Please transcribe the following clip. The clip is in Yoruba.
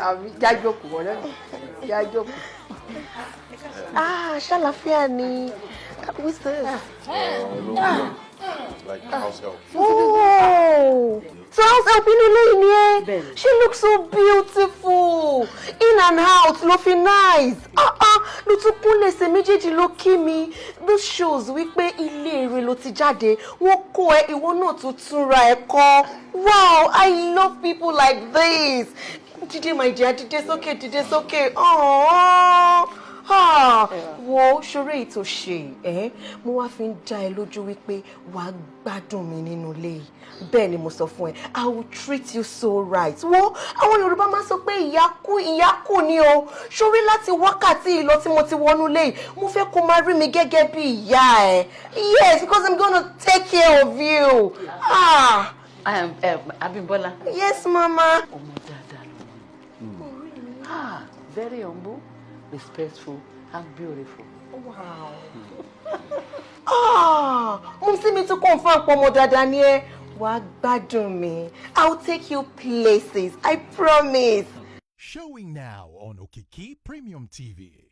Àbí jájókòó, ọ̀rẹ́ mi, jájókòó. Ah, ṣàlàfíà ni. Who's this? Like house help. Oh, so house help inú ilé yìí ni ẹ. She looks so beautiful. In and out ló fi nice. Ah ah, ló tún kúnlẹ̀ ṣe méjèèjì ló kí mi. This shows wípé ilé ire ló ti jáde. Wọ́n kó ẹ, ìwọ náà tún túnra ẹ kọ́. Wow, I love people like this. Dìde, my dear, dìde sókè, dìde sókè. Aww. Ah, wo ṣoré ètò ṣe ẹ, mo wá fi ń dá ẹ lójú wípé wàá gbádùn mi nínú ilé yìí. Bẹ́ẹ̀ ni mo sọ fún ẹ, I will treat you so right. Wo, àwọn Yorùbá máa ń sọ pé ìyá kú, ìyá kú ni o. Ṣorí láti wákàtí ìlọ tí mo ti wọnú ilé yìí, mo fẹ́ kó máa rí mi gẹ́gẹ́ bí ìyá ẹ. Yes, because I'm gonna take care of you. Ah. Abímbọ́lá. Yes, mama. Ọmọ dáadáa ló. Ah, very humble, respectful and beautiful. Wow. Ah, mumsy mi tún confirm pé ọmọ dáadáa ni ẹ. Wàá gbádùn mi. I'll take you places, I promise. Showing now on Okiki Premium TV.